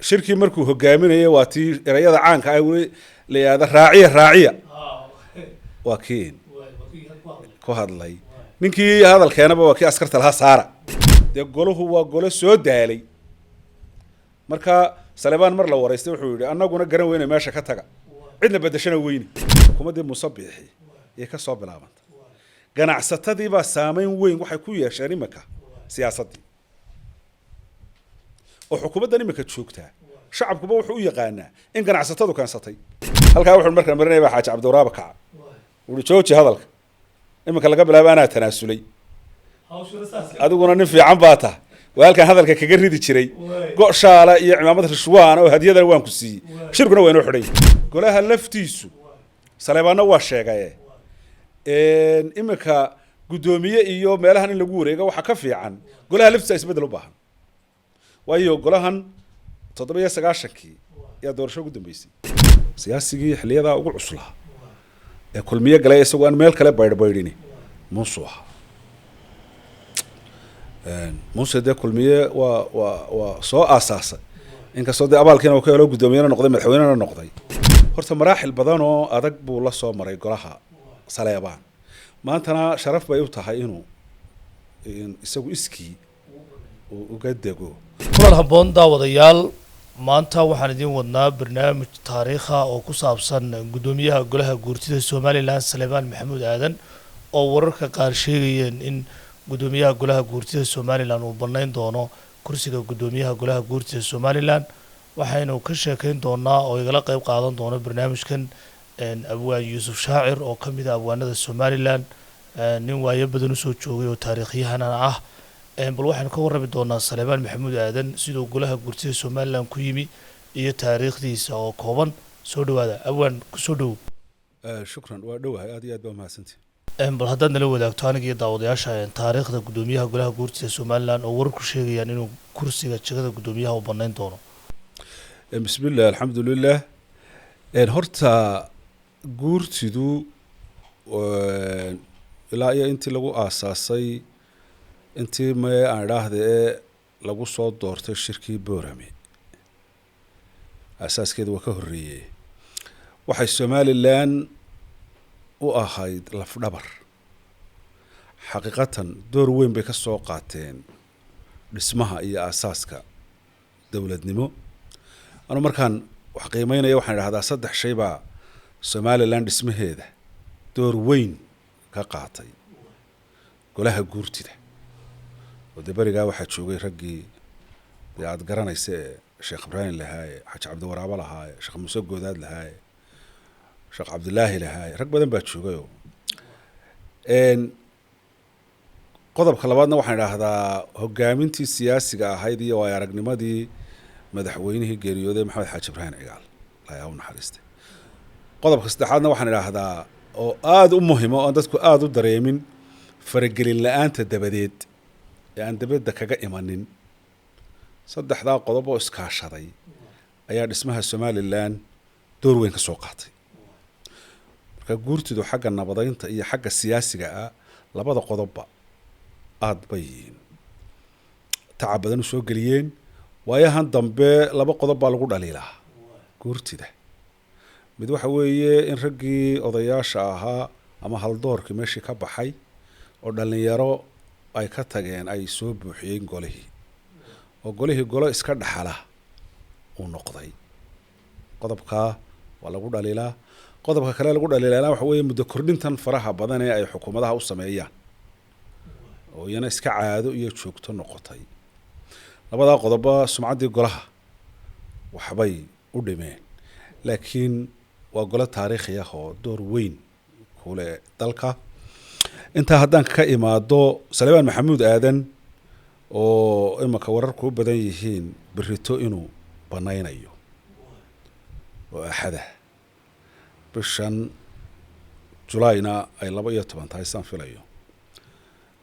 Shirkii markuu hogaaminayay waa tii erayada caanka ah weli la yidhahda "Raaciya, raaciya". Waa kiin ku hadlay ninkii hadalkeenaba, waa kii askarta lahaa saara. Dee golahu waa golo soo daalay. Marka Salebaan mar la waraystay wuxuu yidhi: "Annaguna garan weyne meesha ka taga, cidna bedeshana weyne." Xukuumaddii Muuse Biixi ayay ka soo bilaabantay. Ganacsatadii baa saameyn weyn waxay ku yeesheen iminka siyaasaddii oo xukuumaddan iminka joogtaa. Shacabkuba wuxuu u yaqaanaa in ganacsatadu keensatay halkaa. Wuxuu markaan marinaya baa Xaaji Cabdiwaraaba kaca wuhi: "Jooji hadalka, iminka laga bilaabo anaa tanaasulay, adiguna nin fiican baa tahay." Waa halkaan hadalka kaga ridi jiray go' shaala iyo cimaamad rishwaan oo hadiyadana waan ku siiyey. Shirkuna waa inoo xidhay. Golaha laftiisu Saleebaanna waa sheegaye, iminka guddoomiye iyo meelahan in lagu wareego waxaa ka fiican golaha laftiisa isbeddel u baahan, waayo golahan 97-kii ayaa doorasho ugu dambeysay. Siyaasigii xiliyadaa ugu cuslaa ee Kulmiye galay isagoo aan meel kale baydhbaydhini Muusuu ahaa. Muuse dee Kulmiye waa soo aasaasay, inkastoo dee abaalkiina uu ka helo, guddoomiyena noqday, madaxweynena noqday. Horta maraaxil badan oo adag buu la soo maray golaha Saleebaan. Maantana sharaf bay u tahay inuu isagu iskii uu uga dego. Kulan habboon, daawadayaal. Maanta waxaan idiin wadnaa barnaamij taariikha oo ku saabsan guddoomiyaha golaha guurtida Somaliland, Saleebaan Maxamuud Aadan, oo wararka qaar sheegayeen in guddoomiyaha golaha guurtida Somaliland uu bannayn doono kursiga guddoomiyaha golaha guurtida Somaliland. Waxaynu ka sheekeyn doonaa oo igala qeyb qaadan doono barnaamijkan abwaan Yuusuf Shaacir, oo ka mid ah abwaanada Somaliland, nin waayo badan usoo joogay oo taariikhyahanana ah. Bal waxaynu ka warrami doonaa Saleebaan Maxamuud Aadan, siduu golaha guurtida Somaliland ku yimi iyo taariikhdiisa oo kooban. Soo dhawaada, abwaan, kusoo dhowow. Shukran, waa dhowahay, aad iyo aad baa mahadsantihi. Bal haddaad nala wadaagto aniga iyo daawadayaasha taariikhda guddoomiyaha golaha guurtida Somaliland oo wararku sheegayaan inuu kursiga jagada guddoomiyaha u bannayn doono. Bismillah, alxamdulilah. Horta guurtidu ilaa iyo intii lagu aasaasay, intii me aan idhaahda ee lagu soo doortay shirkii Boorame, aasaaskeeda waa ka horreeyey. Waxay Somaliland u ahayd lafdhabar. Xaqiiqatan door weyn bay ka soo qaateen dhismaha iyo aasaaska dowladnimo. Anu markaan wax qiimeynaya waxaan idhahdaa saddex shay baa Somaliland dhismaheeda door weyn ka qaatay: golaha guurtida, oo dee berigaa waxaa joogay raggii dee aada garanaysa ee Sheekh Ibraahim lahaaye, Xaaji Cabdiwaraabo lahaaye, Sheekh Muuse Goodaad lahaaye, Sheekh Cabdilaahi lahaaye, rag badan baa joogayoo. Qodobka labaadna waxaan idhaahdaa hogaamintii siyaasiga ahayd iyo waayo aragnimadii madaxweynihii geeriyooday, Maxamed Xaaji Ibraahim Cigaal, ilaahay ha u naxariistay. Qodobka saddexaadna waxaan idhaahdaa, oo aada u muhima oo aan dadku aada u dareemin, faragelin la-aanta dabadeed ee aan dabadda kaga imanin. Saddexdaa qodob oo iskaashaday ayaa dhismaha Somaliland door weyn ka soo qaatay. Marka guurtidu xagga nabadeynta iyo xagga siyaasiga ah labada qodobba aada bay tacab badan u soo geliyeen. Waayahan dambe laba qodob baa lagu dhaliilaa guurtida. Mid waxa weeye in raggii odayaasha ahaa ama haldoorkii meeshii ka baxay oo dhalinyaro ay ka tageen ay soo buuxiyeen golihii, oo golihii golo iska dhaxala uu noqday. Qodobkaa waa lagu dhaliilaa. Qodobka kale lagu dhaliilaana waxa weeye muddo kordhintan faraha badan ee ay xukuumadaha u sameeyaan, oo iyana iska caado iyo joogto noqotay. Labadaa qodobba sumcaddii golaha waxbay u dhimeen, laakiin waa golo taariikhi ah oo door weyn kule dalka. Intaa haddaan ka imaado Salebaan Maxamuud Aadan, oo imanka wararku u badan yihiin berrito inuu banaynayo, oo Axada, bishan Julayna ay 12 tahay saan filayo,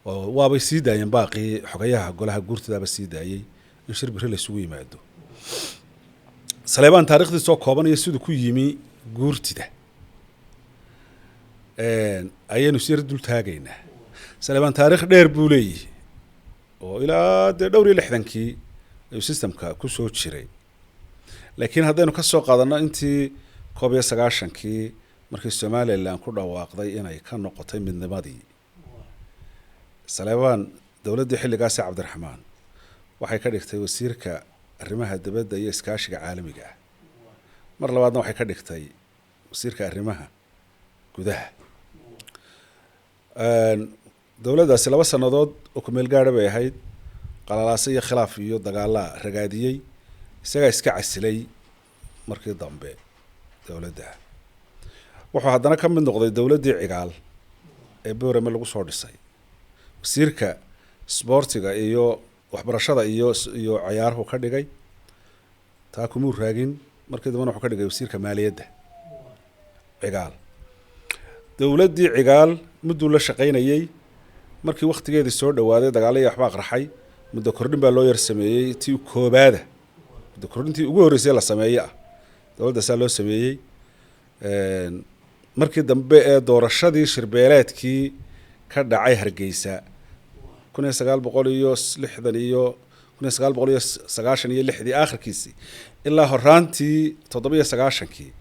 oo waabay sii daayeen baaqii xogayaha golaha guurtidaaba sii daayey in shir berri laysugu yimaado. Saleebaan taarikhdiisoo kooban iyo siduu ku yimi guurtida ayaynu si yar dul taagaynaa. Saleebaan taarikh dheer buu leeyihi, oo ilaa dee dhowr iyo lixdankii ayuu systemka kusoo jiray. Laakiin haddaynu ka soo qaadanno intii 91-kii, markii Somaliland ku dhawaaqday inay ka noqotay midnimadii, Saleebaan dowladdii xilligaasi Cabdiraxmaan waxay ka dhigtay wasiirka arrimaha dibadda iyo iskaashiga caalamiga ah. Mar labaadna waxay ka dhigtay wasiirka arrimaha gudaha. Dowladdaasi 2 sannadood oo kumeel gaadha bay ahayd. Qalalaase iyo khilaaf iyo dagaalaa ragaadiyey. Isagaa iska casilay markii dambe dowladda. Wuxuu haddana ka mid noqday dowladdii Cigaal ee Boorame lagu soo dhisay. Wasiirka sboortiga iyo waxbarashada iyo ciyaaruhu ka dhigay. Taa kumuu raagin. Markii dambena wuxuu ka dhigay wasiirka maaliyadda Cigaal. Dowladdii Cigaal mudduu la shaqaynayey. Markii waktigeedii soo dhawaaday, dagaaladii waxbaa qarxay, muddo kordhin baa loo yar sameeyey. Tii koobaada, muddo kordhintii ugu horreysay la sameeyey ah, dowladdaasaa loo sameeyey. Markii dambe ee doorashadii shirbeeleedkii ka dhacay Hargeysa 1960 iyo 1996-dii aakhirkiisii ilaa horaantii 97-kii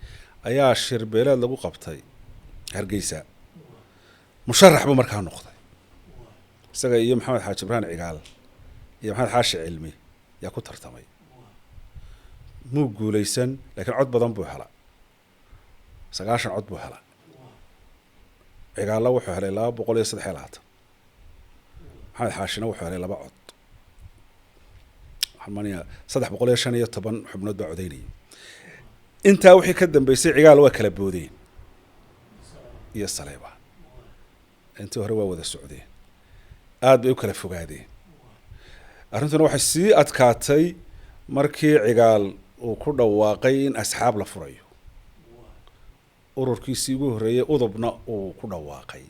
ayaa shirbeeleed lagu qabtay Hargeysa. Musharax buu markaa noqday. Isaga iyo Maxamed Xaaji Ibraahim Cigaal iyo Maxamed Xaashi Cilmi yaa ku tartamay. Muu guuleysan, laakiin cod badan buu helaa. 90 cod buu helaa. Cigaalna wuxuu helay 223. Maxamed Xaashina wuxuu helay 2 cod. Waxaan manayaa 315 xubnood baa codaynayay. Intaa wixii ka dambeysay Cigaal waa kala boodeen iyo Saleebaan. Intii hore waa wada socdeen, aad bay u kala fogaadeen. Arrintuna waxay sii adkaatay markii Cigaal uu ku dhawaaqay in asxaab la furayo, ururkiisii ugu horreeyey Udubna uu ku dhawaaqay.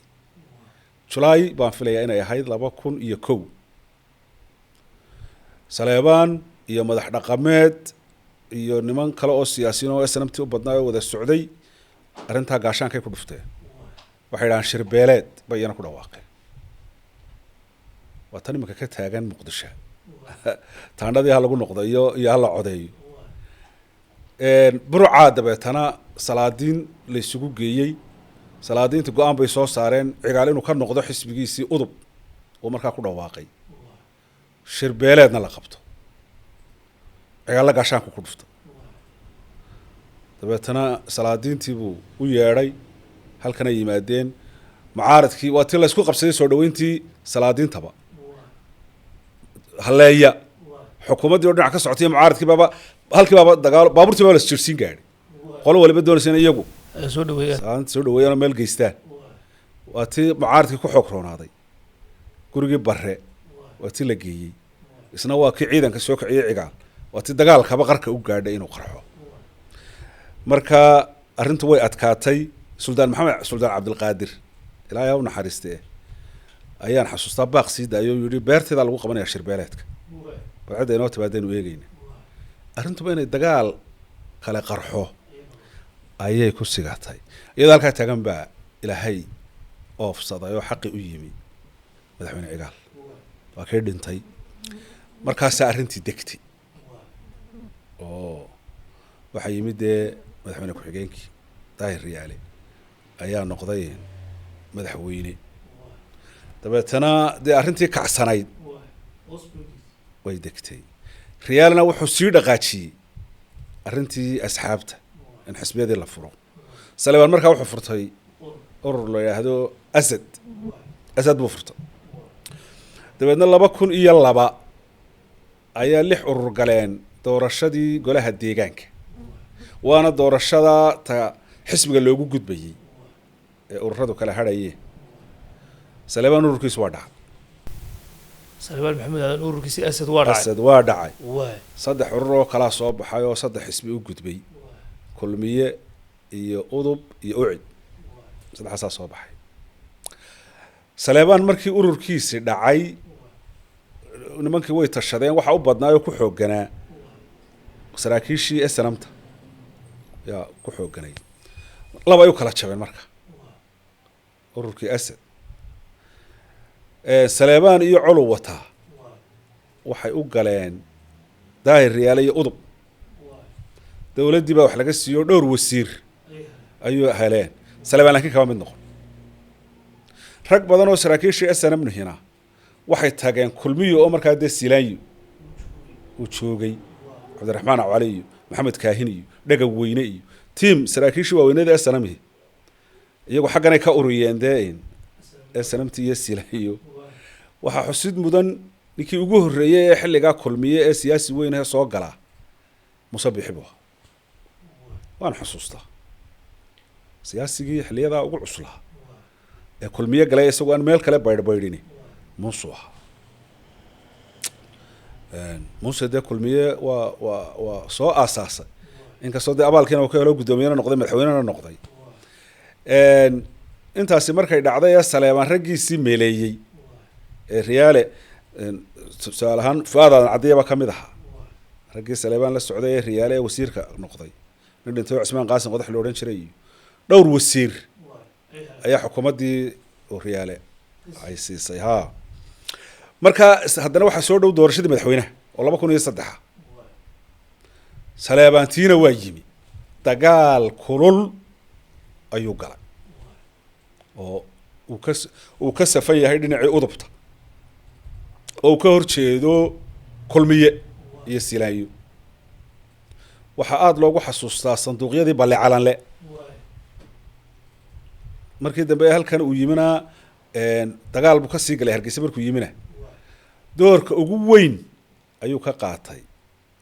Julaay baan filayaa inay ahayd 2001. Saleebaan iyo madax dhaqameed iyo niman kale oo siyaasiyiin oo SNMT u badnaa oo wada socday arrintaa gaashaankay ku dhufteen. Waxay idhahaan shirbeeleed bay iyana ku dhawaaqeen. Waa tan iminka ka taagan Muqdisho, taandhadii ha lagu noqdo iyo hala codeeyo. Burcaa dabeetana salaadiin la isugu geeyey. Salaadiinta go-aan bay soo saareen Cigaal inuu ka noqdo xisbigiisii Udub uu markaa ku dhawaaqay, shirbeeleedna la qabto. Cigaalla gaashaanku ku dhufto. Dabeetana salaadiintii buu u yeedhay, halkanay yimaadeen. Mucaaradkii waa tii la isku qabsaday soo dhaweyntii salaadiintaba halleeya. Xukuumaddii oo dhinac ka socotay iyo mucaaradkii baaba halkii baaba dagaalo, baabuurtii baaba la isjiirsiin gaadhay. Qolo waliba doonaysa in iyagu ay soo dhaweeyaan, salaanta soo dhaweeyaan oo meel geystaan. Waa tii mucaaradkii ku xoog roonaaday. Gurigii Barre waa tii la geeyey. Isna waa kii ciidanka soo kiciyey Cigaal. Waa tii dagaalkaba qarka u gaadhay inuu qarxo. Marka arrintu way adkaatay. Suldaan Maxamed Suldaan Cabdilqaadir, ilaahay ha u naxariiste, ayaan xasuustaa baaq sii daayo oo yidhi beerteedaa lagu qabanaya shirbeeleedka, bal cidda inoo timaadaynu eegeyna. Arrintuba inay dagaal kale qarxo ayay ku sigatay. Iyadoo halkaa taagan baa Ilaahay oofsaday oo xaqi u yimi. Madaxweyne Cigaal waa kii dhintay. Markaasaa arrintii degtay oo waxaa yimid dee madaxweyne ku-xigeenkii Daahir Riyaale ayaa noqday madaxweyne. Dabeetana dee arrintii kacsanayd way degtay. Riyaalna wuxuu sii dhaqaajiyey arrintii asxaabta, in xisbiyadii la furo. Saleebaan markaa wuxuu furtay urur la yidhaahdo Asad. Asad buu furtay. Dabeedna 2002 ayaa lix urur galeen doorashadii golaha deegaanka, waana doorashada ta xisbiga loogu gudbayey ee ururadu kala hadhayeen. Saleebaan ururkiisu waa dhacay. Salebaan Maxamuud Aadan ururkiisi Asad waa dhacay. Asad waa dhacay. Saddex urur oo kalaa soo baxay oo saddex xisbi u gudbay: Kulmiye iyo Udub iyo Ucid. Saddexaasaa soo baxay. Saleebaan markii ururkiisi dhacay, nimankii way tashadeen. Waxaa u badnaa oo ku xoogganaa saraakiishii SNMta yaa ku xoogganay. Laba ay u kala jabeen marka ururkii Asad. Saleebaan iyo colow wataa waxay u galeen Daahir Riyaale iyo Udub. Dowladdii baa wax laga siiyo, dhowr wasiir ayuu heleen. Saleebaan laakiin kama mid noqon. Rag badan oo saraakiishii SNM hina waxay tageen Kulmiyo, oo markaa dee Silaanyo uu joogay, Cabdiraxmaan Acwali iyo Maxamed Kaahin iyo Dhega Weyne iyo tiim saraakiishii waaweynada SNM, iyagu xagganay ka uriyeen dee SNMT iyo Silaanyo. Waxaa xusid mudan ninkii ugu horreeyey ee xilligaa Kulmiye ee siyaasi weyn ee soo galaa Muuse Bixi buu ahaa. Waan xusuustaa siyaasigii xilliyadaa ugu cuslaa ee Kulmiye galay isagoo aan meel kale baydhbaydhini Muusuu ahaa. Muuse dee Kulmiye waa soo aasaasay, inkastoo dee abaalkiina uu ka helo, guddoomiyena noqday, madaxweynena noqday. Intaasi markay dhacday ee Saleebaan raggiisii meeleeyey ee Riyaale, tusaale ahaan Fuaad Aadan Cadiyaba ka mid ahaa raggii Saleebaan la socday ee Riyaale ee wasiirka noqday, nin dhintay oo Cismaan Qaasim Qodax la odhan jiray iyo dhowr wasiir ayaa xukuumaddii oo Riyaale ay siisay. Ha, marka haddana waxaa soo dhow doorashadii madaxweynaha oo 2003. Saleebaantiina waa yimi, dagaal kulul ayuu galay oo uu ka safan yahay dhinacii udubta oo uu ka horjeedo Kulmiye iyo Silaanyo. Waxaa aada loogu xasuustaa sanduuqyadii Balle Calanle. Markii dambe halkan uu yimina dagaal buu kasii galay. Hargeysa markuu yimina doorka ugu weyn ayuu ka qaatay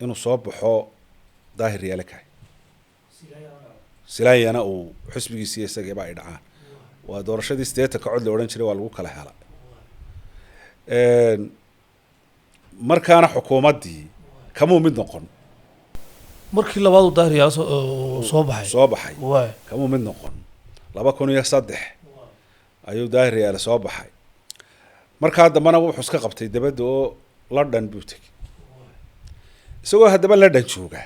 inuu soo baxo Daahir Riyaale Kahay, Silaanyana uu xisbigiisiiyo isagiiba ay dhacaan. Waa doorashadii 80-ka cod la odhan jiray, waa lagu kala hela. Markaana xukuumaddii kamuu mid noqon. Markii labaad uu Daahir Yaalo soo baxay. Soo baxay. Kamuu mid noqon. 2003 ayuu Daahir Yaale soo baxay. Markaa dambena wuxuu iska qabtay dabadda oo London buu tegey. Isagoo haddaba London jooga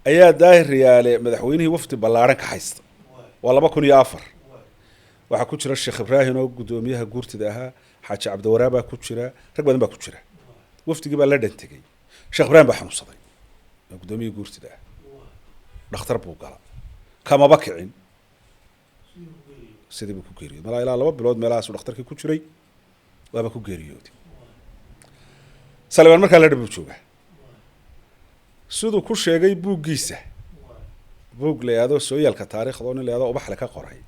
ayaa Daahir Riyaale madaxweynihii wafdi ballaaran ka haysta. Waa 2004. Waxaa ku jira Sheekh Ibraahim oo guddoomiyaha guurtida ahaa, Xaaji Cabdiwaraab baa ku jira, rag badan baa ku jira. Wafdigii baa London tegey. Sheekh Ibraahim baa xanuunsaday oo guddoomiyihii guurtida ah, dhakhtar buu gala, kamaba kicin, sidii buu ku geeriyooday. Malaa ilaa 2 bilood meelahaasuu dhakhtarkii ku jiray, waaba ku geeriyooday. Salibaan markaa London buu joogaa. Siduu ku sheegay buuggiisa, buug la yidhaahdo Sooyaalka Taariikhda oo nin la yidhaahdo Ubaxle ka qoray,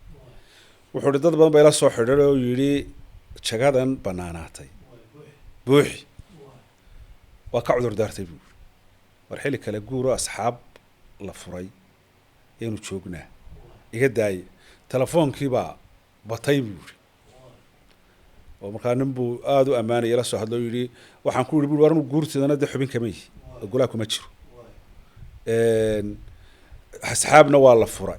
wuxuu ihi dad badan ba ila soo xidhiidhay oo yidhi jagadan banaanaatay buuxi. Waa ka cudur daartay buu yidhi, war xilli kale guuro, asxaab la furay ayaynu joognaa, iga daaye. Telefoonkiibaa batay buu yidhi, oo markaa nin buu aada u ammaanaya la soo hadlo oo yidhi, waxaan ku yidhi bui, war anu guurtidana dee xubin kama yihi oo golaha kuma jiro, asxaabna waa la furay,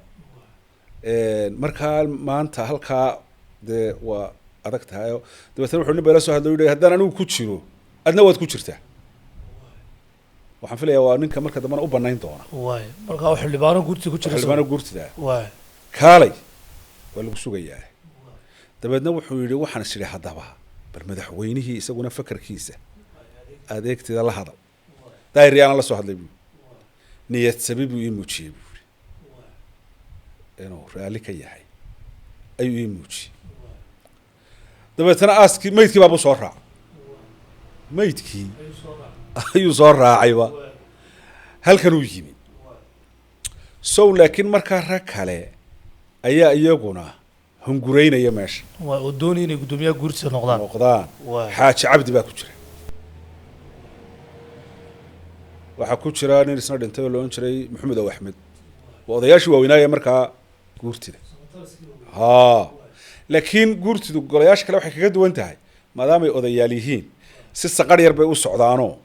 markaa maanta halkaa dee waa adag tahay. Oo dabeetna wuxuu nin baa ila soo hadlo o yidhi, haddaan anigu ku jiro adna waad ku jirtaa. Waxaan filayaa waa ninka marka dambena u banayn doona. Waay, marka oo xildhibaano guurtida ku jira. Xildhibaano guurtida. Kaalay, waa lagu sugayaa. Dabeedna wuxuu yidhi, waxaan is idhi haddaba bal madaxweynihii isaguna fakarkiisa adeegtida la hadal. Daahir Yaana la soo hadlay buu, niyad sabi buu ii muujiyey buu yidhi, inuu raalli ka yahay ayuu ii muujiyey. Dabeetana aaskii maydkii baabuu soo raacay, maydkii ayuu soo raacayba, halkanuu yimi sow. Laakiin markaa rag kale ayaa iyaguna hunguraynaya meesha. Waay, oo doonaya inay guddoomiyaha guurtida noqdaan. Noqdaan. Xaaji Cabdi baa ku jira, waxaa ku jira nin isna dhintay oo la odhan jiray Maxamed Ow Axmed, waa odayaashii waaweynaaya markaa guurtida. Ha, laakiin guurtidu golayaasha kale waxay kaga duwan tahay maadaamay odayaal yihiin si saqar yar bay u socdaanoo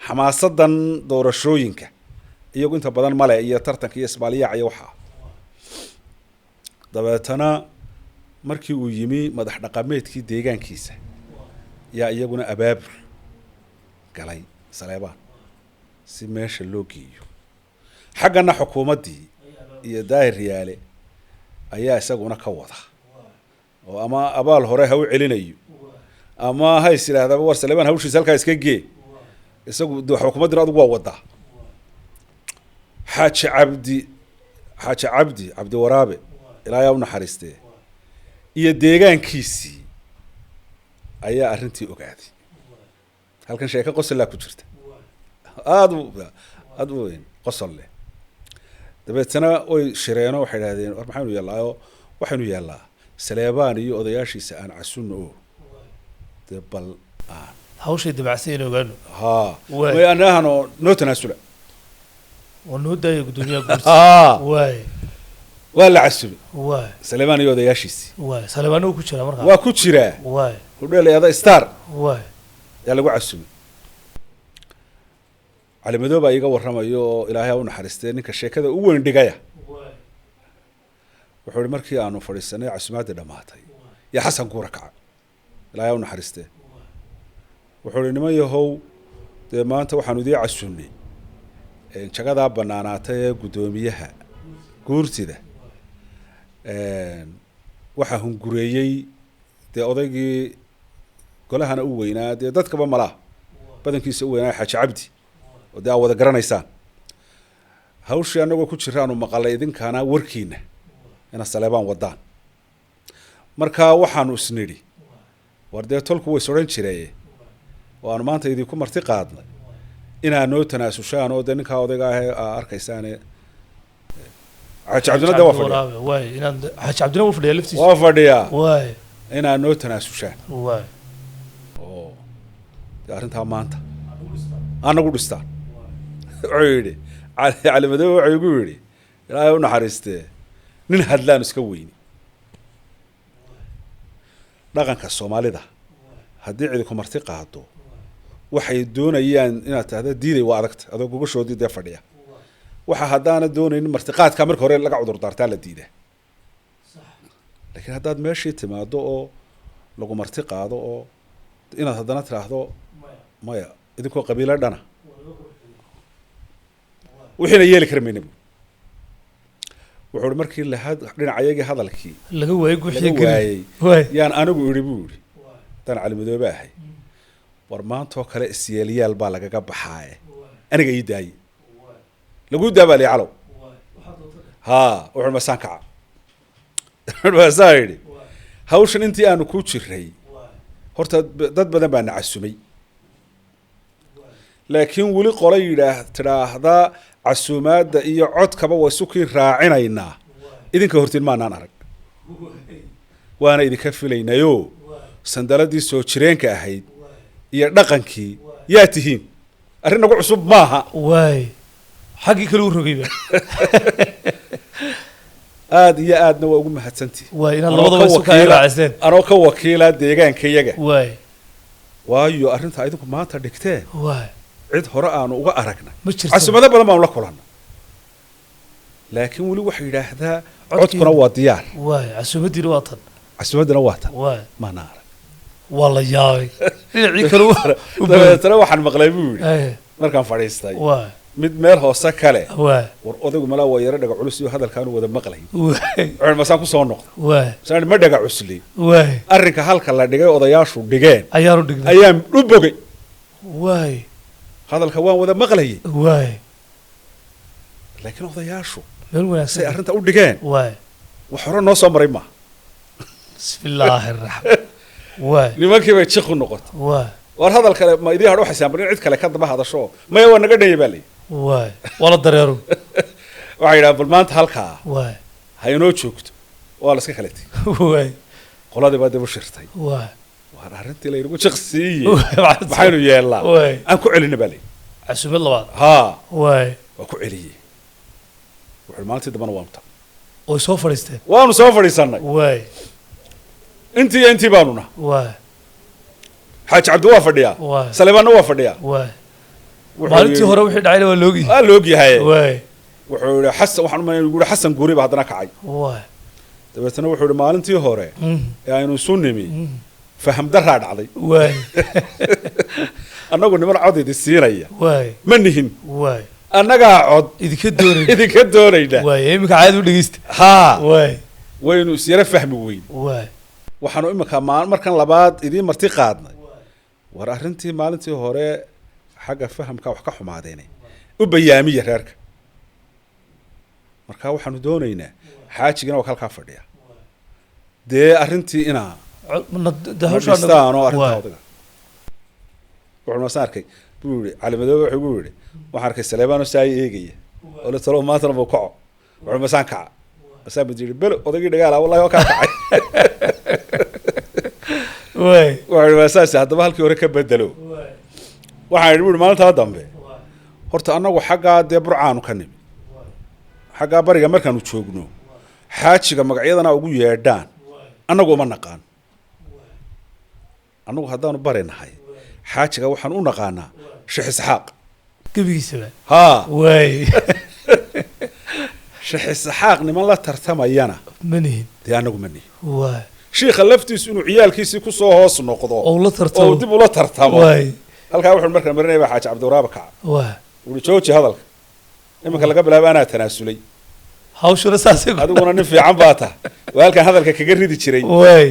xamaasadan doorashooyinka iyagu inta badan male iyo tartanka iyo isbaaliyaac iyo waxaa. Dabeetana markii uu yimi madax dhaqameedkii deegaankiisa yaa iyaguna abaabul galay Saleebaan si meesha loo geeyo. Xaggana xukuumaddii iyo Daahir Riyaale ayaa isaguna ka wada, oo ama abaal hore ha u celinayo ama ha is yidhaahdaba war Saleebaan hawshiisa halkaa iska gee, isagu de xukuumaddina adigu waa wadaa. Xaaji Cabdi, Xaaji Cabdi Cabdiwaraabe, ilaayaa u naxariistee, iyo deegaankiisii ayaa arrintii ogaaday. Halkan sheeko qosolaa ku jirta, aada u aada u weyn, qosol leh. Dabeetana way shireenoo waxay idhahdeen, war maxaynu yeellaayo? Waxaynu yeellaa Saleebaan iyo odayaashiisa aan casunno oo dee bal aan hawshay dabacsan in ogaano. Haa. Way anahano noo tanaasula. Oo noo daaya guddoomiyaha guurtida. Haa. Waay. Waa la casumay. Waay. Saleebaan iyo odayaashiisii. Waay, Saleebaano ku jira markaa? Waa ku jiraa. Waay. Hudheel eeda Star. Waay. Yaa lagu casumay. Cali Madoow baa iiga warramayo oo ilaahay ha u naxariistee, ninka sheekada u weyn dhigaya. Wuxuu ihi, markii aanu fadhiisanay, casumaadii dhammaatay, yaa Xasan Guura kaca, ilaahay ha u naxariistee, wuxuu ihi, niman yahow, dee maanta waxaanu idiin casunnay jagadaa banaanaatay ee guddoomiyaha guurtida. Waxaa hungureeyey dee odaygii golahana u weynaa, dee dadkaba malaa badankiisa u weynaa, Xaaji Cabdi, oo dee aa wada garanaysaan. Hawshii annagoo ku jira aanu maqalay idinkana warkiina ina Saleebaan wadaan. Marka waxaanu isnidhi, war dee tolku way is odhan jiree, oo aanu maanta idinku marti qaadnay inaa noo tanaasushaan oo dee ninkaa odayga ahee aa arkaysaane, Xaaji Cabdina de waa fadhiya. Waraabe, waay, inaan Xaaji Cabdina wuu fadhiyaa laftiisa. Waa fadhiyaa. Waay. Inaa noo tanaasushaan waay oo dee arrintaa maanta anagu dhistaan. Wuxuu yidhi Cali, Cali Madoobe wuxuu igu yidhi, ilaahay u naxariistee, nin hadlaan iska weyni. Dhaqanka Soomaalida, haddii cidi ku marti qaado, waxay doonayaan inaad tahda diiday waa adagta, adoo gogashoodii dee fadhiya. Waxa haddaana doonaynin martiqaadka marka hore laga cudur daartaa, la diidaa. Laakiin haddaad meeshii timaado oo lagu marti qaado oo inaad haddana tidhaahdo maya, idinkoo qabiilo dhana wixiina yeeli kari mayna bu. Wuxuu ihi, markii lahad dhinacayagii hadalkii laga waayey guuxii laga geli waayey, waay yaan anigu idhi buu yidhi, haddaan Cali Madoobe ahay, war maantoo kale isyeelyaal baa lagaga baxaaye, aniga ii daaye. Laguu daa baa liyi calow. Haa, wuxuu masaan kaca, wuxuu masaan yidhi, hawshan intii aanu ku jiray horta dad badan baa na casumay, laakiin weli qola yidhaah tidhaahdaa casuumaadda iyo codkaba waa isukii raacinaynaa idinka hortiin maanaan arag, waana idinka filaynayoo sandaladii soo jireenka ahayd iyo dhaqankii yaa tihiin, arrin nagu cusub maaha. Waay, xaggii kale u rogayba. Aada iyo aadna waa ugu mahadsantihi. Waay, inaad Anoo labadaba ka isu kala raaciseen. Anoo ka wakiila deegaankayaga. Waay. Waayo, arrinta idinku maanta dhigteen waay cid hore aanu uga aragna ma jirto. Casuumado badan baanu la kulanna, laakiin weli waxay yidhaahdaa codkuna waa diyaar. Waay, casuumadiina waa tan. Casuumaddina waa tan. Waay. Maana arag. Waa la yaabay, dhinacii kale u Dabeetana waxaan maqlay buu yidhi, Ay, markaan fadhiistay, waay mid meel hoose kale, waay war odaygu malaa waa yaro dhaga culus iyo hadalkaanu wada maqlay. Waay. Wuxuu masaan ku soo noqday. Waay. Masaan ma dhaga cusli. Waay. Arrinka halka la dhigay odayaashu dhigeen ayaanu dhignay. Ayaan u bogay. Waay. Hadalka waan wada maqlayay. Waay. Laakiin odayaashu meel say wanaagsan arrinta u dhigeen waay wax hore noo soo maray maaha. Bismillaahi raxmaan, waay. Nimankii bay jiq u noqotay. Waay. War hadal kale ma idiin hadho? Waxay saambarin cid kale ka daba hadasho. Maya, waa naga dhanya baa layihi. Waay, waa la dareero. Waxay yidhaha, bal maanta halkaa waay ha inoo joogto, waa la iska kale tegey. Waay. Qoladii baa dib u shirtay. Waay. Waar arrintii laynagu jiq siiye, waay maxaynu yeelnaa? Waay. Aan ku celina baa layihi. Casuumad labaad. Haa. Waay. Waa ku celiyey. Wuxuu maalintii dambana waanu tagnay. Oy soo fadhiisteen. Waanu soo fadhiisannay. Waay. Intii iyo intii baanu naha. Waay. Xaaji Cabdi waa fadhiyaa. Waay. Saleebaanna waa fadhiyaa. Waay. Wuxuu Maalintii yidhi- hore wixii dhacayna waa loogi. Waa la ogyahay. Waay. Wuxuu yihi Xasan, waxaan umalay inuu yihi Xasan Guuri baa haddana kacay. Waay. Dabeetana wuxuu yihi, maalintii hore ee aynu isu nimi faham daraa dhacday. Waay. Annagu niman cod idi siinaya waay ma nihin. Waay. Annagaa cod idinka doonayna. Idinka doonayna. Waay, iminka caadi u dhegeysta. Haa. Waay. Waynu isyara fahmi weyn. Waay. Waxaanu iminka markan labaad idiin marti qaadnay, war arrintii maalintii hore xagga fahamka wax ka xumaadeene u bayaamiya reerka. Marka waxaanu doonaynaa xaajigana waa halkaa fadhiya, dee arrintii inaa dhistaan oo arrintaa odaga. Wuxuu masan arkay buu yihi, Cali Madoobe wuxuu gu yidhi, waxaan arkay Saleebaanoo saa eegaya oo la talo maantana buu kaco. Wuxuu masaan kaca, masaan buu yidhi, belo odaygii dhagaala wallahi waa kaa kacay. Wuxuu yidhi waa saas, haddaba halkii hore ka bedelo. Waxaan idhi, bu yidhi, maalintaa dambe horta annagu xaggaa dee Burcaanu ka nimi, xaggaa bariga markaanu joogno xaajiga magacyadana ugu yeedhaan annagu uma naqaan. Annagu haddaanu bari nahay xaajiga waxaan u naqaanaa Sheekh Isxaaq. Gebigiisaba. Haa. Sheekh Isxaaq niman la tartamayana manihin. Dee annagu ma nihin. Shiikha laftiisu inuu ciyaalkiisii kusoo hoos noqdo oo la tartamo oo dib ula tartamo. Halkaa wuxuu markaan marinaya baa Xaaji Cabdiwaraaba kaca, wuxuu jooji hadalka, iminka laga bilaabo anaa tanaasulay. Hawshuna saasay. Adiguna nin fiican baa tah, waa halkaan hadalka kaga ridi jiray.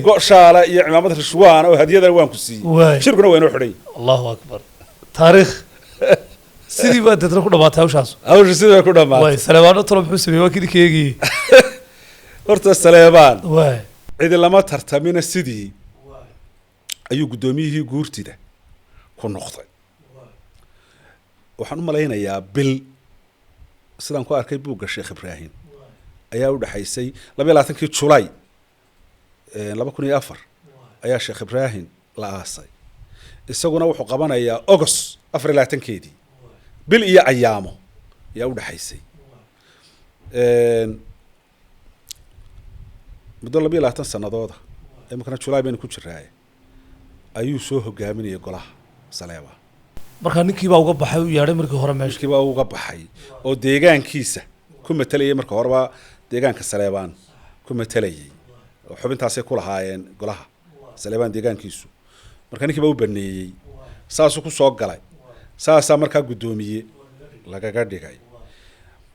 Go' shaala iyo cimaamad rishwaana oo hadiyadana waan ku siiyey, shirkuna waa inoo xidhan. Allahu akbar, taariikh. Sidii baa deetna ku dhamaatay hawshaas. Hawsha sidii bay ku dhamaatay. Saleebaano talo muxuu sameeyey? Waa kii ninka eegayey. Horta Saleebaan cidi lama tartamina, sidii ayuu guddoomiyihii guurtida ku noqday. Waxaan u malaynayaa bil, sidaan ku arkay buugga Sheekh Ibraahim, ayaa u dhexaysay. 22-kii Julay 2004 ayaa Sheekh Ibraahim la aasay, isaguna wuxuu qabanayaa August 24-keedii. Bil iyo ayaamo ayaa u dhexaysay. Muddo 22 sanadooda, iminkana Julay baynu ku jiraaye, ayuu soo hogaaminayay golaha Saleeba. Markaa ninkii baa uga baxay, u yeedhay markii hore meesha. Ninkii baa uga baxay oo deegaankiisa ku matalayay, marka horeba deegaanka Saleebaan ku matalayay oo xubintaasay ku lahaayeen golaha Saleebaan deegaankiisu. Marka ninkii baa u baneeyey, saasuu kusoo galay, saasaa markaa guddoomiye lagaga dhigay.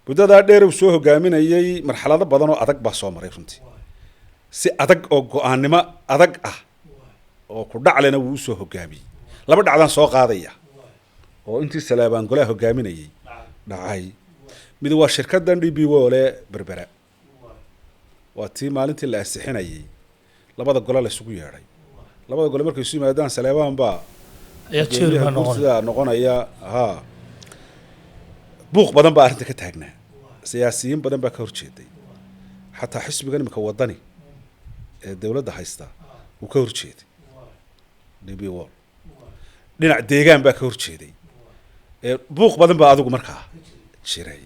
Muddadaa dheer uu soo hogaaminayay marxalado badan oo adag baa soo maray runtii. Si adag oo go-aannimo adag ah oo ku dhaclena wuu usoo hogaamiyey. Laba dhacdaan soo qaadaya oo intii Saleebaan golaha hogaaminayay dhacay. Mid waa shirkaddan DP World Berbera, waa tii maalintii la ansixinayay labada gole la isugu yeedhay. Labada gole markay isu yimaadaan Saleebaan baa ayaa chairman noqonaya. Guurtida noqonaya. Ha, buuq badan baa arrinta ka taagnaa, siyaasiyiin badan baa ka horjeeday, xataa xisbigan imika Wadani ee dowladda haysta wuu ka horjeeday DP World, dhinac deegaan baa ka horjeeday, buuq badan baa adigu markaa jiray.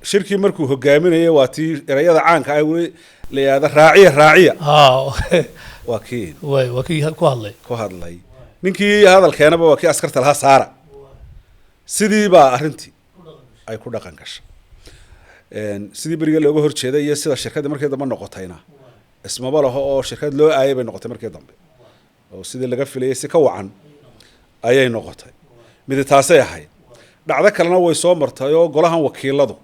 Shirkii markuu hogaaminayay waa tii erayada caanka ah weli la yidhahda "raaciya, raaciya". Waa kii waa kii ku hadlay. Ku hadlay. Ninkii hadalkeenaba waa kii askarta lahaa saara. Sidii baa arrintii ay ku dhaqan gashay. Sidii beriga looga horjeeday iyo sida shirkadda markii dambe noqotayna ismaba laho, oo shirkad loo aayay bay noqotay markii dambe, oo sidii laga filayay si ka wacan ayay noqotay. Midi taasay ahayd. Dhacdo kalena way soo martay, oo golahan wakiiladu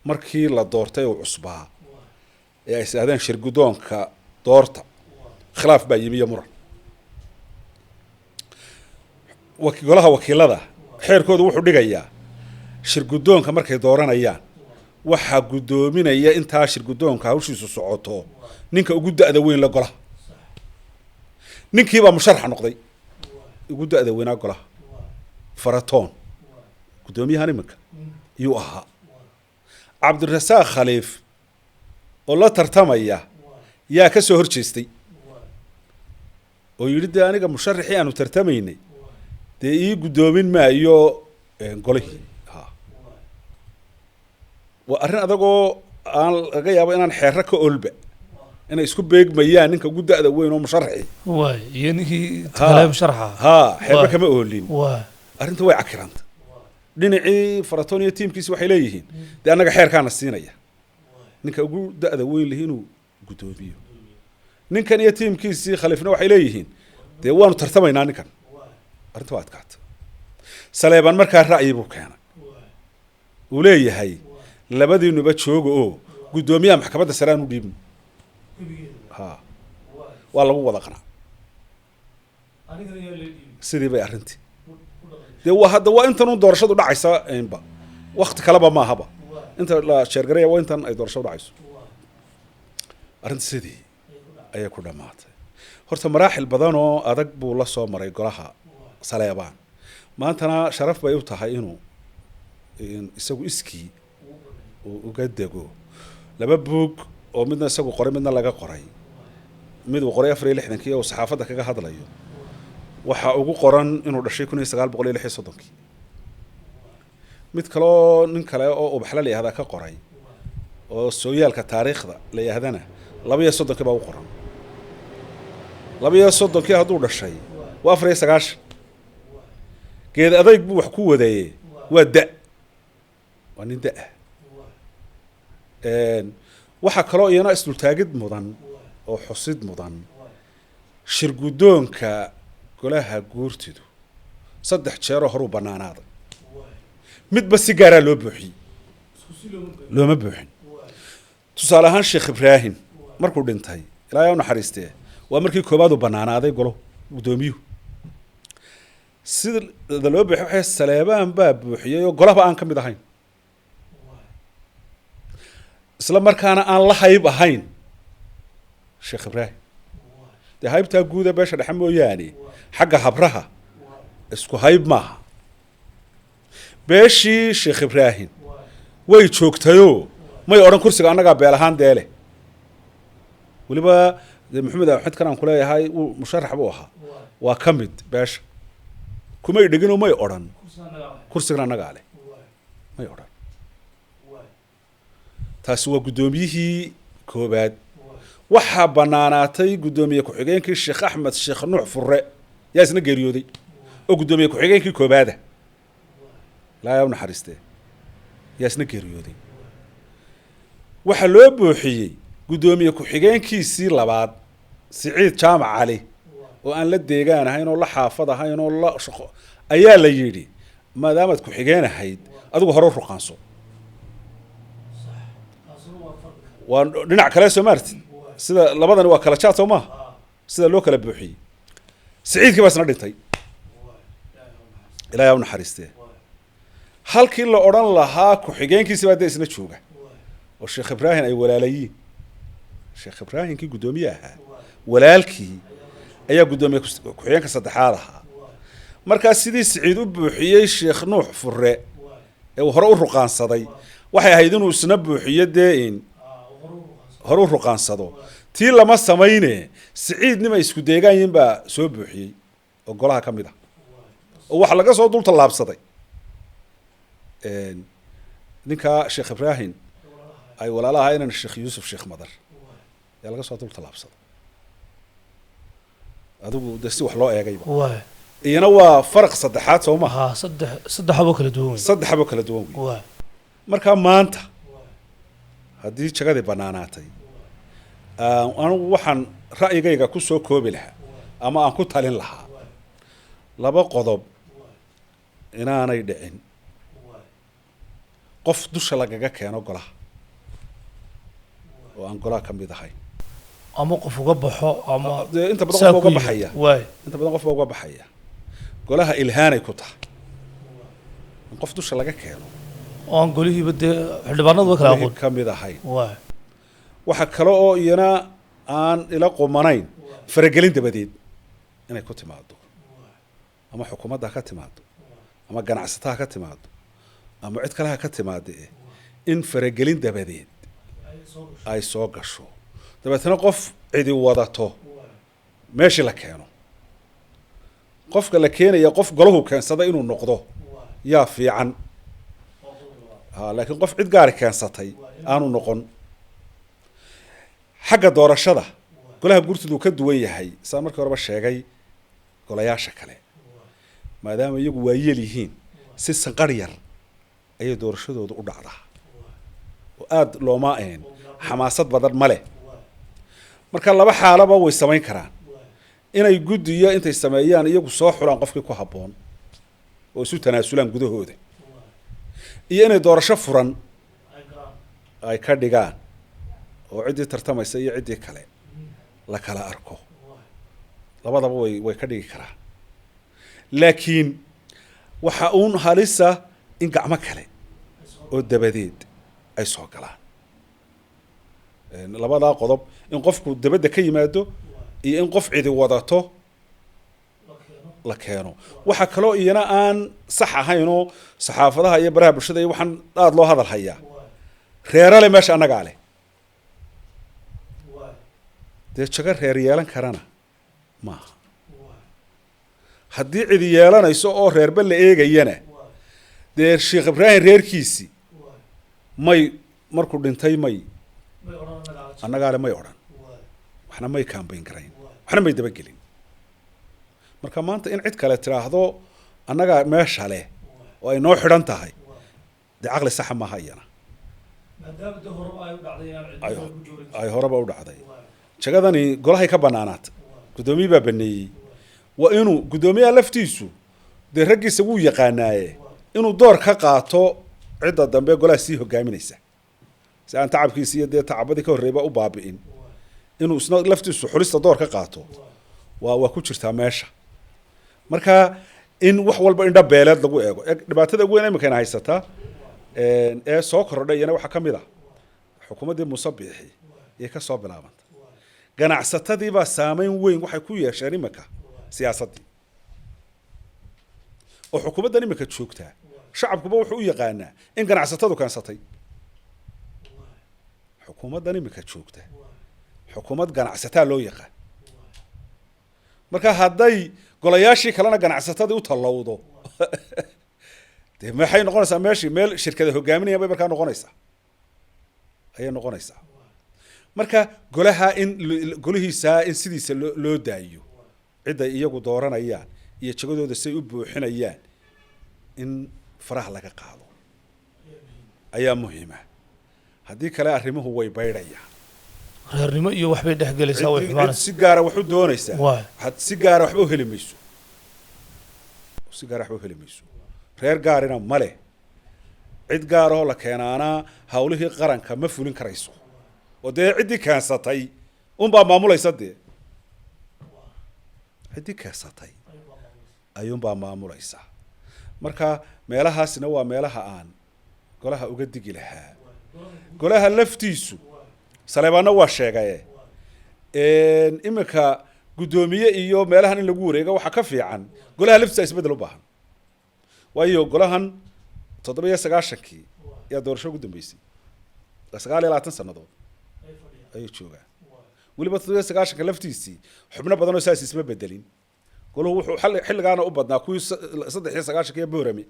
markii la doortay oo cusbaa ee ay isdhahdeen shir guddoonka doorta, khilaaf baa yimi iyo muran. Golaha wakiilada xeerkoodu wuxuu dhigayaa shir guddoonka markay dooranayaan waxaa guddoominaya intaa shir guddoonka hawshiisu socoto ninka ugu da'da weyn la golaha. Ninkii baa musharax noqday ugu da'da weynaa golaha, Faratoon, guddoomiyahan iminka yuu ahaa. Cabdirasaaq Khaliif oo la tartamaya yaa ka soo hor jeestay oo yidhi, dee aniga musharaxii aanu tartamaynay dee ii guddoomin maayo golihii. Ha, waa arrin adagoo aan laga yaabo inaan xeero ka olba inay isku beegmayaan ninka ugu da'da weyn oo musharaxii iyo ninkii kale musharaxa. Ha, xeerba kama oolin. Arrinta way cakiranta. Dhinacii Faratoon iyo tiimkiisi waxay leeyihiin, dee annaga xeerkaana siinaya ninka ugu da'da weyn lihi inuu guddoomiyo. Ninkan iyo tiimkiisii Khaliifna waxay leeyihiin, dee waanu tartamaynaa ninkan. Arrinta waa adkaata. Saleebaan markaa ra'yi buu keenay uu leeyahay, labadiinuba jooga oo guddoomiyaha maxkamadda sare aan u dhiibno. Ha, waa lagu wada qanaa. Sidii bay arrintii dee waa hadda waa intan un doorashadu dhacaysa inba wakti kaleba maahaba. Inta la sheergaraya waa intan ay doorasho dhacayso. Arrinta sidii ayay ku dhammaatay. Horta maraaxil badan oo adag buu la soo maray golaha Saleebaan. Maantana sharaf bay u tahay inuu isagu iskii uu uga dego laba buug oo midna isagu qoray, midna laga qoray. Mid uu qoray 64-kii oo uu saxaafadda kaga hadlayo, waxaa ugu qoran inuu dhashay 1936-kii. Mid kale oo nin kale oo Ubaxle la yihahdaa ka qoray oo sooyaalka taariikhda la yihahdana, 32-kii baa u qoran. 32-kii hadduu dhashay waa 94. Geed adayg buu wax ku wadaye, waa da, waa nin da-ah. Waxaa kaloo iyana isdultaagid mudan oo xusid mudan shirguddoonka golaha guurtidu saddex jeeroo horuu bannaanaaday, midba si gaaraa loo buuxiyey, looma buuxin. Tusaale ahaan, Sheekh Ibraahim markuu dhintay, Ilaahay u naxariistee, waa markii koowaad uu bannaanaaday golo guddoomiyuhu. Sida loo buuxiy waxay Saleebaan baa buuxiyey oo golaba aan ka mid ahayn, isla markaana aan la hayb ahayn Sheekh Ibraahim. Dee haybtaa guuda beesha dhexe mooyaane, xagga habraha isku hayb maaha. Beeshii Sheekh Ibraahim way joogtayoo may odhan kursiga annagaa beel ahaan deele. Weliba dee Maxamed Axmed kan aan kuleeyahay wuu musharax buu ahaa, waa ka mid beesha, kumay dheginoo may odhan kursigan annagaa leh, may odhan. Taasi waa guddoomiyihii koobaad. Waxaa bannaanaatay guddoomiye ku-xigeenkii, Sheekh Axmed Sheekh Nuux Furre yaa isna geeriyooday oo guddoomiye ku-xigeenkii koobaada, Ilaahay u naxariistee, yaa isna geeriyooday. Waxaa loo buuxiyey guddoomiye ku-xigeenkiisii labaad, Siciid Jaamac Cali, oo aan la deegaan ahayn oo la xaafad ahayn oo la shaqo. Ayaa la yidhi, maadaamaad ku-xigeen ahayd adigu hore u ruqaanso. Waa dhinac kale, soo maartid? Sida labadani waa kala jaad, soo maaha? Sida loo kala buuxiyey, Siciidkii baa isna dhintay, Ilaahay ha u naxariistee. Halkii la odhan lahaa ku-xigeenkiisi baa dee isna jooga oo Sheekh Ibraahim ay walaalayiin, Sheekh Ibraahimkii guddoomiye ahaa walaalkii ayaa guddoomiye ku-xigeenka saddexaad ahaa. Markaa sidii Siciid u buuxiyey Sheekh Nuux Furre ee uu hore u ruqaansaday, waxay ahayd inuu isna buuxiyo, dee in hore u ruqaansado. Tii lama samayne, Siciid nima isku deegaan yihiin baa soo buuxiyey oo golaha ka mid ah, oo waxa laga soo dul tallaabsaday ninka Sheekh Ibraahim ay walaalaha inan Sheekh Yuusuf Sheekh Madar ayaa laga soo dul tallaabsaday. Adigu de si wax loo eegayba, iyana waa faraq saddexaad, soo maha? Haa, saddex habo kala duwan wey. Saddex xabo kala duwan wey. Markaa maanta haddii jagadii bannaanaatay, anigu waxaan ra'yigayga ku soo koobi lahaa ama aan ku talin lahaa laba qodob: inaanay dhicin qof dusha lagaga keeno golaha oo aan golaha ka mid ahayn, ama qof uga baxo ama dee inta badan saa qof baa ku uga yimid. baxaya. Inta badan qof baa uga baxaya golaha. Ilhaanay ku tahay in qof dusha laga keeno oo aan golihiiba dee xildhibaanadu ba kala golihii aqoon ka mid ahayn. Waxa kale oo iyana aan ila qumanayn faragelin dabadeed inay ku timaado, ama xukuumadda ha ka timaado, ama ganacsata ha ka timaado, ama cid kale ha ka timaado, in faragelin dabadeed ay soo gasho, dabeetna qof cidi wadato meeshii la keeno. Qofka la keenaya qof golahu keensada inuu noqdo yaa fiican, ha, laakiin qof cid gaari keensatay aanu noqon. Xagga doorashada golaha guurtidu ka duwan yahay, saan markii horeba sheegay, golayaasha kale, maadaama iyagu waayeel yihiin, si sanqar yar ayay doorashadooda u dhacdaa oo aada looma een xamaasad badan ma leh. Marka laba xaalaba way samayn karaan: inay guddiyo intay sameeyaan iyagu soo xulaan qofkii ku habboon oo isu tanaasulaan gudahooda, iyo inay doorasho furan ay ka dhigaan oo ciddii tartamaysa iyo ciddii kale la kala arko. Labadaba way ka dhigi karaan, laakiin waxa uun halisa in gacmo kale oo dabadeed Ay soo galaan. Labadaa qodob, in qofku debadda ka yimaado iyo in qof cidi wadato la keeno. Waxaa kaloo iyana aan sax ahaynoo saxaafadaha iyo baraha bulshada iyo waxaan aada loo hadal hayaa, reero le meesha annagaa leh. Dee jago reer yeelan karana maaha. Haddii cidi yeelanayso oo reerba la eegayana, dee Sheekh Ibraahim reerkiisi may markuu dhintay may annagaale may odhan, waxna may kaambayn garayn, waxna may dabagelin. Marka maanta in cid kale tiraahdo annagaa meesha leh oo ay noo xidhan tahay, dee caqli saxa maaha iyana. Ay horeba u dhacday jagadani golahay ka banaanaata, guddoomiye baa baneeyey. Waa inuu guddoomiyaha laftiisu dee raggiisa wuu yaqaanaaye inuu door ka qaato cidda dambe golaha sii hogaaminaysa, si aan tacabkiisi iyo dee tacabadii ka horreeyba u baabi'in, inuu isna laftiisu xulista door ka qaato waa ku jirtaa meesha. Marka in wax walba indha beeleed lagu eego, dhibaatada ugu weyn iminkayna haysataa ee soo kordhay iyana waxaa ka mid ah xukuumaddii Muuse Biixi iyo ka soo bilaabanta ganacsatadii baa saameyn weyn waxay ku yeesheen iminka siyaasaddii, oo xukuumaddan iminka joogtaa shacabkuba wuxuu u yaqaanaa in ganacsatadu keensatay. Xukuumaddan iminka joogta xukuumad ganacsataa loo yaqaan. Marka hadday golayaashii kalena ganacsatadii u tallowdo, dee maxay noqonaysaa? Meeshii meel shirkada hogaaminayaan bay markaa noqonaysaa, ayay noqonaysaa. Marka golaha in golihiisaa in sidiisa loo daayo, cidday iyagu dooranayaan iyo jagadooda say u buuxinayaan in faraha laga qaado ayaa muhiima. Haddii kale arrimuhu way baydhayaan. Reernimo iyo waxbay dhex gelaysaa, way cid xumaanaysaa. Si gaara wax u doonaysaa, Waay. Waxaad si gaara waxba u heli mayso, si gaara waxba u heli mayso. Reer gaarina ma leh, cid gaarahoo la keenaanaa hawlihii qaranka ma fulin karayso, oo dee ciddii keensatay unbaa maamulaysa, dee ciddii keensatay ayuunbaa maamulaysa. Marka meelahaasina waa meelaha aan golaha uga digi lahaa. Golaha laftiisu Saleebaanna waa sheegaye, iminka guddoomiye iyo meelahan in lagu wareego waxaa ka fiican golaha laftiisa isbeddel u baahan. Waayo golahan 97-kii ayaa doorasho ugu dambeysay, 29 sannadood ayay joogaan. Weliba 97-ka laftiisii xubno badan oo saas isma bedelin. Golahu wuxuu xilligaana u badnaa kuwii 93-kii iyo Boorame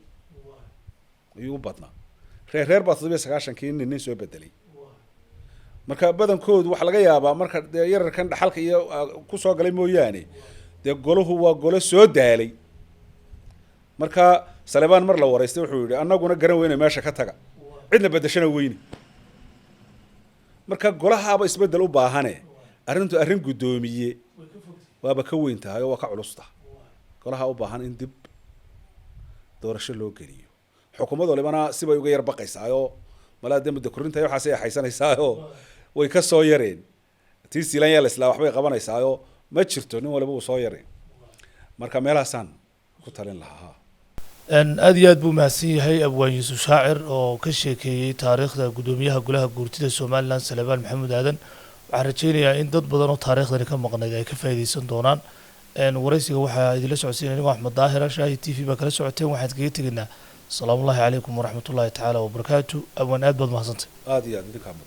ayuu u badnaa. Reer reer baa 97-kii nin soo bedelay. Marka badankoodu waxaa laga yaabaa marka dee yararkan dhaxalka iyo ku soo galay mooyaane, dee golahu waa golo soo daalay. Marka Salebaan mar la waraystay wuxuu yidhi, annaguna garan weyne meesha ka taga, cidna bedeshana weyne. Marka golahaaba isbeddel u baahane, arrintu arrin guddoomiye waaba ka weyn tahay oo waa ka culus tahay. Golaha u baahan in dib doorasho loo geliyo. Xukuumad walibana sibay uga yar baqaysaayoo malaa dee muddo korinta iyo waxaasay haysanaysaayoo way ka soo yareen. Tii siilan yaa la islaa waxbay qabanaysaayoo ma jirto, nin waliba uu soo yareen. Marka meelahaasaan ku talin lahaa. Aad iyo aad buu mahadsan yahay abwaan Yuusuf Shaacir oo ka sheekeeyey taariikhda guddoomiyaha golaha guurtida Somaliland Salebaan Maxamuud Aadan. Waxaan rajeynayaa in dad badan oo taariikhdani ka maqnayd ay ka faa'iideysan doonaan. Waraysiga waxaa idinla socodsiinaya anigoo Axmed Daahira, Shaahi TV baa kala socoteen. Waxaan kaga tegaynaa asalaamu ullahi calaykum waraxmatullahi tacaala wabarakaatu. Abwaan, aad baad mahadsantay. Aada iyo aad idinkaa mudan.